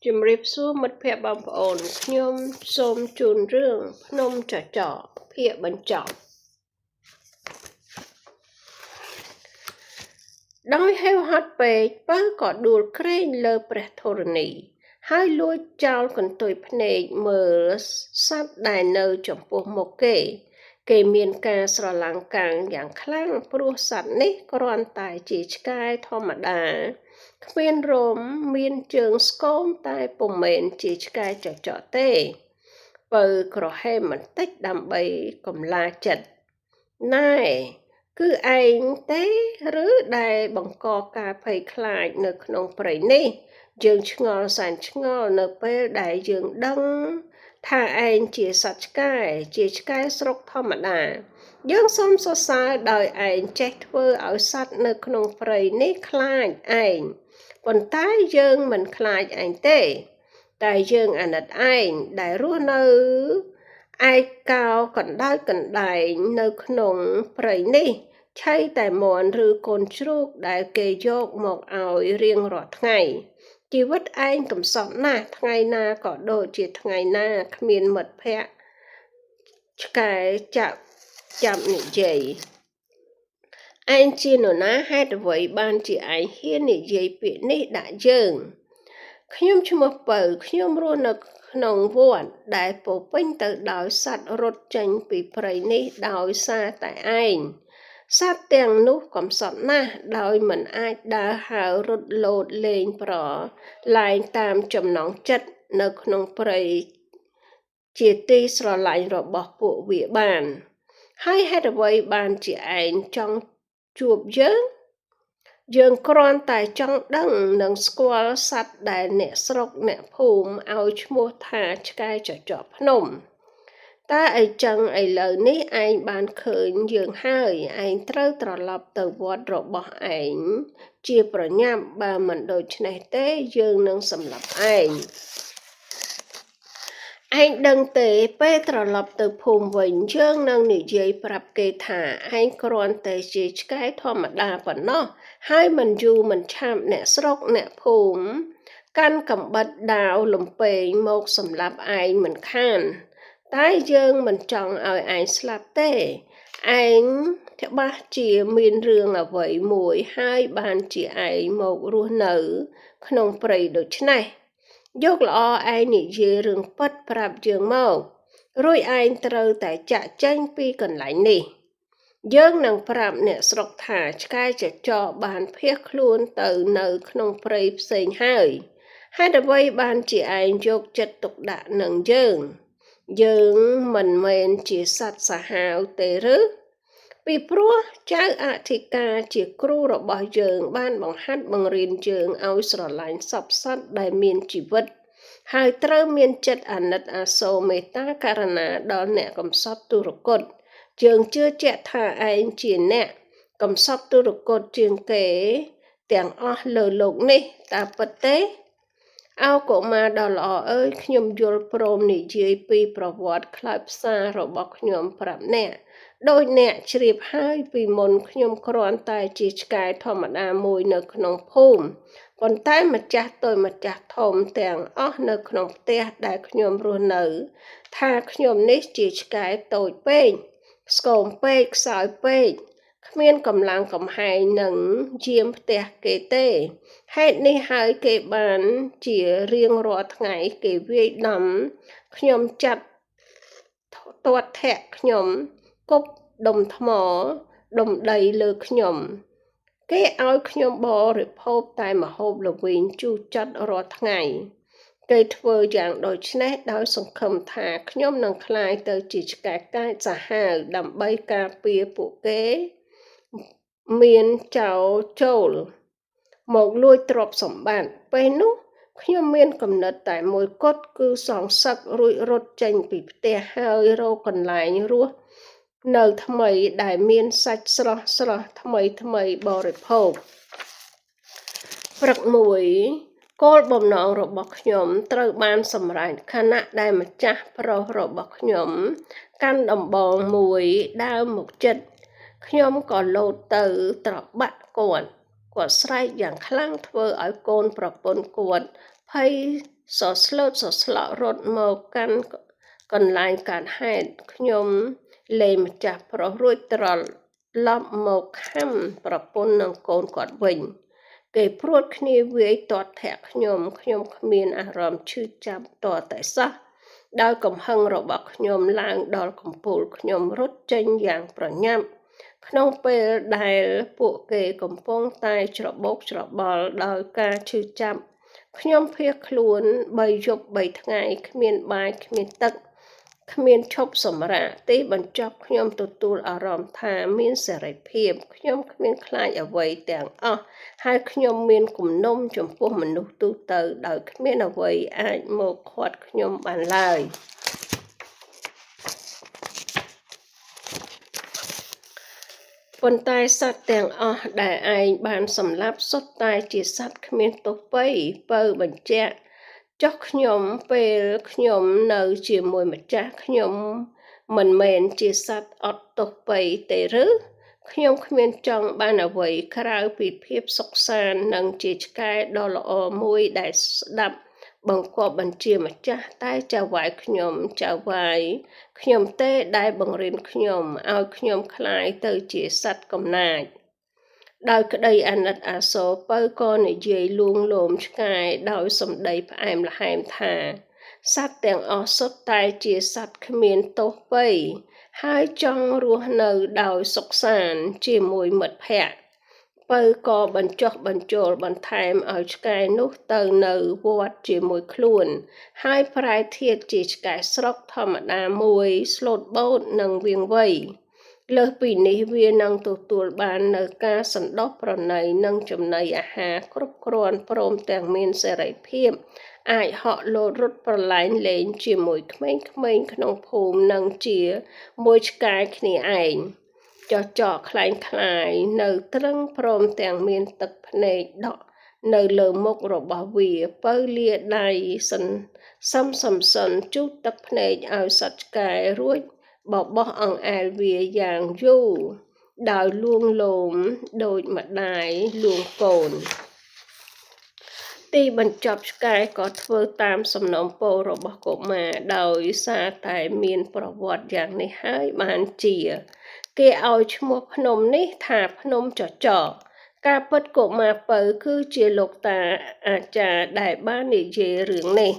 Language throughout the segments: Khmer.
ជំរាបសួរមិត្តភក្តិបងប្អូនខ្ញុំសូមជូនរឿងភ្នំចចកភាគបញ្ចប់ដោយហេវហត់ពេកពៅក៏ដួលក្រែងលើព្រះធរណីហើយលួចចោលកន្ទុយភ្នែកមើលសត្វដែលនៅចំពោះមុខគេគេមានការស្រឡាំងកាំងយ៉ាងខ្លាំងព្រោះសត្វនេះគ្រាន់តែជាឆ្កែធម្មតាគ្មានរោមមានជើងស្គមតែពុំមែនជាឆ្កែចចកទេពៅក្រហេមបន្តិចដើម្បីកម្លាចិត្តណែគឺឯងទេឬដែលបង្កការភ័យខ្លាចនៅក្នុងព្រៃនេះយើងឆ្ងល់សែនឆ្ងល់នៅពេលដែលយើងដឹងថាឯងជាសត្វឆ្កែជាឆ្កែស្រុកធម្មតាយើងសូមសរសើរដោយឯងចេះធ្វើឲ្យសត្វនៅក្នុងព្រៃនេះខ្លាចឯងប៉ុន្តែយើងមិនខ្លាចឯងទេតែយើងអាណិតឯងដែលរស់នៅឯកោកណ្ដោចកណ្ដែងនៅក្នុងព្រៃនេះឆីតែមាន់ឬកូនជ្រូកដែលគេយកមកឲ្យរៀងរាល់ថ្ងៃជីវិតឯងកំសត់ណាស់ថ្ងៃណាក៏ដូចជាថ្ងៃណាគ្មានមិត្តភក្តិឆ្កែចាប់ចាប់និយាយឯងជានរណាហេតុអ្វីបានជាឯងហ៊ាននិយាយពាក្យនេះដាក់យើងខ្ញុំឈ្មោះពៅខ្ញុំរស់នៅក្នុងវត្តដែលពោពេញទៅដោយសត្វរត់ចេញពីព្រៃនេះដោយសារតែឯងសត្វទាំងនោះកំសត់ណាស់ដោយមិនអាចដើរហើររត់លោតលេងប្រឡែងតាមចំណងចិត្តនៅក្នុងព្រៃជាទីស្រឡាញ់របស់ពួកវាបានហើយហេតុអ្វីបានជាឯងចង់ជួបយើងយើងគ្រាន់តែចង់ដឹងនិងស្គាល់សត្វដែលអ្នកស្រុកអ្នកភូមិឲ្យឈ្មោះថាឆ្កែចចកភ្នំតើអីចឹងឥឡូវនេះឯងបានឃើញយើងហើយឯងត្រូវត្រឡប់ទៅវត្តរបស់ឯងជាប្រញាប់បើមិនដូច្នេះទេយើងនឹងសម្លាប់ឯងឯងដឹងទេពេលត្រឡប់ទៅភូមិវិញយើងនឹងនិយាយប្រាប់គេថាឯងគ្រាន់តែជាឆ្កែធម្មតាប៉ុណ្ណោះហើយមិនយូរមិនឆាប់អ្នកស្រុកអ្នកភូមិកាន់កំបិតដាវលំពែងមកសម្លាប់ឯងមិនខានតែយើងមិនចង់ឲ្យឯងស្លាប់ទេឯងច្បាស់ជាមានរឿងអ្វីមួយហើយបានជាឯងមករស់នៅក្នុងព្រៃដូច្នេះយកល្អឯងនិយាយរឿងពិតប្រាប់យើងមករួចឯងត្រូវតែចាក់ចេញពីកន្លែងនេះយើងនឹងប្រាប់អ្នកស្រុកថាឆ្កែចចកបានភៀសខ្លួនទៅនៅក្នុងព្រៃផ្សេងហើយហេតុអ្វីបានជាឯងយកចិត្តទុកដាក់នឹងយើងយើងមិនមែនជាសត្វសាហាវទេឬពីព្រោះចៅអធិការជាគ្រូរបស់យើងបានបង្ហាត់បង្រៀនយើងឲ្យស្រឡាញ់សព្វសត្វដែលមានជីវិតហើយត្រូវមានចិត្តអាណិតអាសូរមេត្តាករុណាដល់អ្នកកំសត់ទុរគតយើងជឿជាក់ថាឯងជាអ្នកកំសត់ទុរគតជាងគេទាំងអស់លើលោកនេះតើពិតទេអោកុមារដ៏ល្អអើយខ្ញុំយល់ព្រមនិយាយពីប្រវត្តិខ្លោចផ្សារបស់ខ្ញុំប្រាប់អ្នកដោយអ្នកជ្រាបហើយពីមុនខ្ញុំគ្រាន់តែជាឆ្កែធម្មតាមួយនៅក្នុងភូមិប៉ុន្តែម្ចាស់តូចម្ចាស់ធំទាំងអស់នៅក្នុងផ្ទះដែលខ្ញុំរស់នៅថាខ្ញុំនេះជាឆ្កែតូចពេកស្គមពេកខ្សោយពេកគ្មានកម្លាំងកំហែងនឹងយាមផ្ទះគេទេហេតុនេះហើយគេបានជារៀងរាល់ថ្ងៃគេវាយដំខ្ញុំចាត់ទាត់ធាក់ខ្ញុំគប់ដុំថ្មដុំដីលើខ្ញុំគេឲ្យខ្ញុំបរិភោគតែម្ហូបល្វីងជូរចត់រាល់ថ្ងៃគេធ្វើយ៉ាងដូច្នេះដោយសង្ឃឹមថាខ្ញុំនឹងក្លាយទៅជាឆ្កែកាចសាហាវដើម្បីការពារពួកគេមានចោរចូលមកលួចទ្រព្យសម្បត្តិពេលនោះខ្ញុំមានគំនិតតែមួយគត់គឺសងសឹករួចរត់ចេញពីផ្ទះហើយរកកន្លែងរស់នៅថ្មីដែលមានសាច់ស្រស់ស្រស់ថ្មីថ្មីបរិភោគព្រឹកមួយគោលបំណងរបស់ខ្ញុំត្រូវបានសម្រេចខណៈដែលម្ចាស់ប្រុសរបស់ខ្ញុំកាន់ដំបងមួយដើរមកចិត្តខ្ញុំក៏លោតទៅត្របាក់គាត់គាត់ស្រែកយ៉ាងខ្លាំងធ្វើឲ្យកូនប្រពន្ធគាត់ភ័យ សស្លូតសស្លក់រត់មកកាន់កន្លែងកើតហេតុខ្ញុំលែងម្ចាស់ប្រុសរួចត្រឡប់មកខាំប្រពន្ធនិងកូនគាត់វិញគេព្រួតគ្នាវាយទាត់ធាក់ខ្ញុំខ្ញុំគ្មានអារម្មណ៍ឈឺចាប់តតែសោះដោយកំហឹងរបស់ខ្ញុំឡើងដល់កំពូលខ្ញុំរត់ចេញយ៉ាងប្រញាប់ក្នុងពេលដែលពួកគេកំពុងតែច្របូកច្របល់ដោយការឈឺចាប់ខ្ញុំភៀសខ្លួនបីយប់បីថ្ងៃគ្មានបាយគ្មានទឹកគ្មានឈប់សម្រាកទីបញ្ចប់ខ្ញុំទទួលអារម្មណ៍ថាមានសេរីភាពខ្ញុំគ្មានខ្លាចអ្វីទាំងអស់ហើយខ្ញុំមានគំនុំចំពោះមនុស្សទូទៅដោយគ្មានអ្វីអាចមកឃាត់ខ្ញុំបានឡើយប៉ុន្តែសត្វទាំងអស់ដែលឯងបានសម្លាប់សុទ្ធតែជាសត្វគ្មានទោសពៃពៅបញ្ជាក់ចុះខ្ញុំពេលខ្ញុំនៅជាមួយម្ចាស់ខ្ញុំមិនមែនជាសត្វអត់ទោសពៃទេឬខ្ញុំគ្មានចង់បានអ្វីក្រៅពីភាពសុខសាន្តនិងជាឆ្កែដ៏ល្អមួយដែលស្ដាប់បង្គាប់បញ្ជាម្ចាស់តែចៅហ្វាយខ្ញុំចៅហ្វាយខ្ញុំទេដែលបង្រៀនខ្ញុំឲ្យខ្ញុំក្លាយទៅជាសត្វកំណាចដោយក្តីអាណិតអាសូរពៅក៏និយាយលួងលោមឆ្កែដោយសម្ដីផ្អែមល្ហែមថាសត្វទាំងអស់សុទ្ធតែជាសត្វគ្មានទោសពៃហើយចង់រស់នៅដោយសុខសាន្តជាមួយមិត្តភក្តិពៅក៏បញ្ចុះបញ្ចូលបន្ថែមឲ្យឆ្កែនោះទៅនៅវត្តជាមួយខ្លួនហើយប្រែធាតុជាឆ្កែស្រុកធម្មតាមួយស្លូតបូតនិងវាងវៃលើសពីនេះវានឹងទទួលបាននូវការសន្តោសប្រណីនិងចំណីអាហារគ្រប់គ្រាន់ព្រមទាំងមានសេរីភាពអាចហក់លោតរត់ប្រឡែងលេងជាមួយក្មេងៗក្នុងភូមិនិងជាមួយឆ្កែគ្នាឯងចចកក្លែងក្លាយនៅត្រឹងព្រមទាំងមានទឹកភ្នែកដក់នៅលើមុខរបស់វាពៅលាដៃសន្សំសំសុនជូតទឹកភ្នែកឲ្យសត្វឆ្កែរួចបបោះអង្អែលវាយ៉ាងយូរដោយលួងលោមដូចម្ដាយលួងកូនទីបញ្ចប់ឆ្កែក៏ធ្វើតាមសំណូមពររបស់កុមារដោយសារតែមានប្រវត្តិយ៉ាងនេះហើយបានជាគេឲ្យឈ្មោះភ្នំនេះថាភ្នំចចកការពិតកុមារពៅគឺជាលោកតាអាចារ្យដែលបាននិយាយរឿងនេះ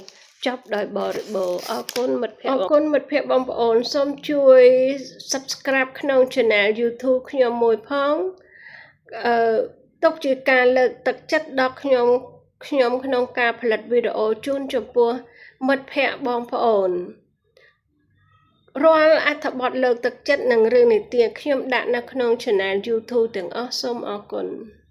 ចប់ដោយបរិបូរណ៍អរគុណមិត្តភ័ក្តិអរគុណមិត្តភ័ក្តិបងប្អូនសូមជួយ Subscribe ក្នុង Channel YouTube ខ្ញុំមួយផងអឺទុកជាការលើកទឹកចិត្តដល់ខ្ញុំខ្ញុំក្នុងការផលិតវីដេអូជូនចំពោះមិត្តភ័ក្តិបងប្អូនរាល់អត្ថបទលើកទឹកចិត្តនិងរឿងនិទានខ្ញុំដាក់នៅក្នុង Channel YouTube ទាំងអស់សូមអរគុណ។